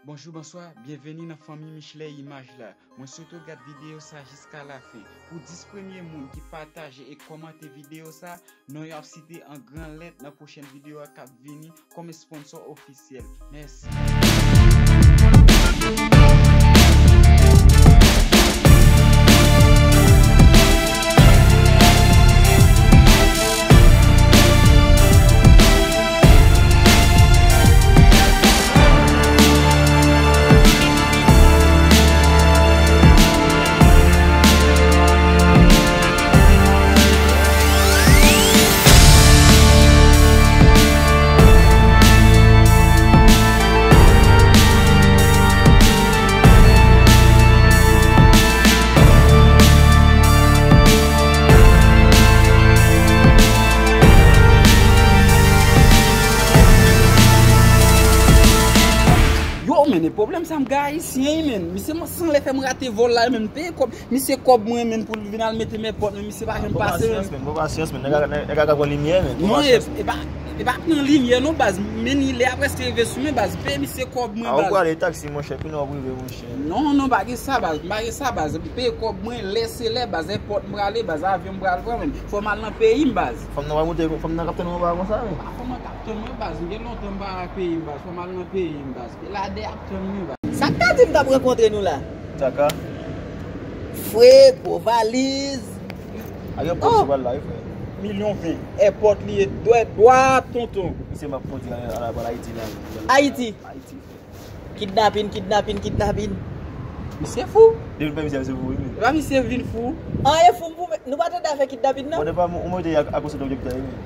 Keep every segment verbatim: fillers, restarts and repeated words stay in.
Bonjou, bonswa, byenveni nan fanmi Michelet Imaj la. Mwen swete w gad videyo sa jiska lafen. Pou dis premye moun ki pataje e kòmante videyo sa, non yo ap site an gran lèt nan pwochèn videyo a k ap vini kòm esponsò ofisyèl. Mèsi. Yo, men, e pwoblèm sa m gen Ayisyen, men. Misye, mwen, san lè fè m rate vòl la, men, m peye kòb. Misye, kòb mwen, men, pou l vin al mete m èpòt, men, misye pa janm pase, men. Pran pasyans, men. Pran pasyans, men. Nèg a, nèg a ka pran limyè, men. Non, e, e pa, e pa pran limyè, non, baz. Men, lè a prèske rive sou mwen, baz. Peye misye kòb mwen, baz. A, ou prale taksi, monchè, pi non, ou rive, monchè. Non, non, pa gen sa, baz. Pa gen sa, baz. M peye kòb mwen, lè se lè, baz. Èpòt m prale, baz. Avyon m pral pran, men. Fò m al nan peyi m, baz. Fanm nan pa moute, fanm nan k ap tann ou anba konsa, men. Pa fanm nan k ap tann mwen, baz. M gen lontan m pa al peyi m, baz. Fò m al nan peyi m, baz. Beladè ap tann mwen, baz. Sa k ta di m t ap rankontre nou la? Taka. Fre, gwo valiz. Ak yon pòt sou bal la, wi, frè. Milyon ven. Èpòt li ye, dwèt dwat, tonton. Misye m ap kondi a, a, a Ayiti la. Ayiti. Ayiti, frè. Kidnapin, kidnapin, kidnapin. Misye fou. Depi l pè misye, misye fou, wi, men. E pa misye vin fou. An, e fou m pou mwen. Nou pa tande afè kidnapin, non? Bon, depi ou mete ak, ak konsiltan doktè, wi, men.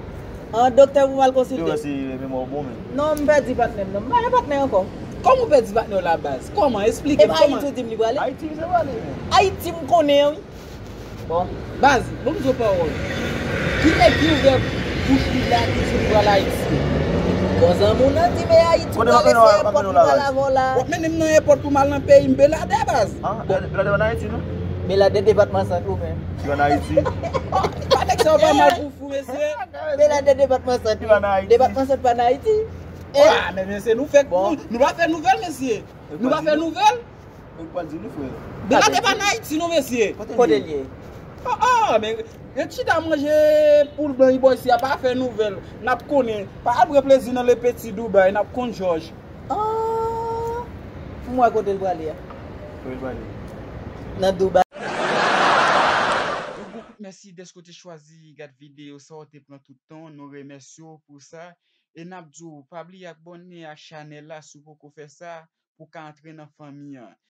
An, doktè pou m al konsilte. Yo, si memwa w bon, men. Non, m pèdi patnè m, non. M pa gen patnè ankò. Kòman w pèdi patnè w la, baz? Kòman? Esplike m, kòman? E pa Ayiti w di m li prale? Ayiti, misye prale, men. Ayiti, m konnen, wi. Bon. Baz, bon, m di w pawòl. Ki nèg ki ouvè bouch li la, ki di l pral Ayiti? Bon, zanmi w nan di, men Ayiti, w prale, se èpòt pou pral avè w la. W ap mennen m nan èpòt pou m al nan peyi m, Beladè, baz. Ah, Beladè pa nan Ayiti, non? Beladè depatman Sant ou, men. Ki pa nan Ayiti. Pa nèg sa yo pa mal pou fou, mesye. Beladè depatman Sant. Ki pa nan Ayiti. Depatman Sant pa nan Ayiti. Ah, men mesye, nou fèk, nou, nou pa fè nouvèl, mesye. Nou pa fè nouvèl. Ou pral di nou, frè. Beladè pa nan Ayiti, non, mesye. Kote l ye? Oh, oh, men ret chita manje poul blan, bò isi a, pa fè nouvèl. N ap konnen. Pa al pran plezi nan le peti Dubai, n ap konn jòj. Ah, m wè kote l prale a. Kote l prale? Nan Dubai. Yon gwo kout mèsi dèske w te chwazi gad videyo sa, w te pran tout tan w, nou remèsye w pou sa. E n ap di w, pa bliye abòne ak chanèl la si w poko fè sa, pou w ka antre nan fanmi an.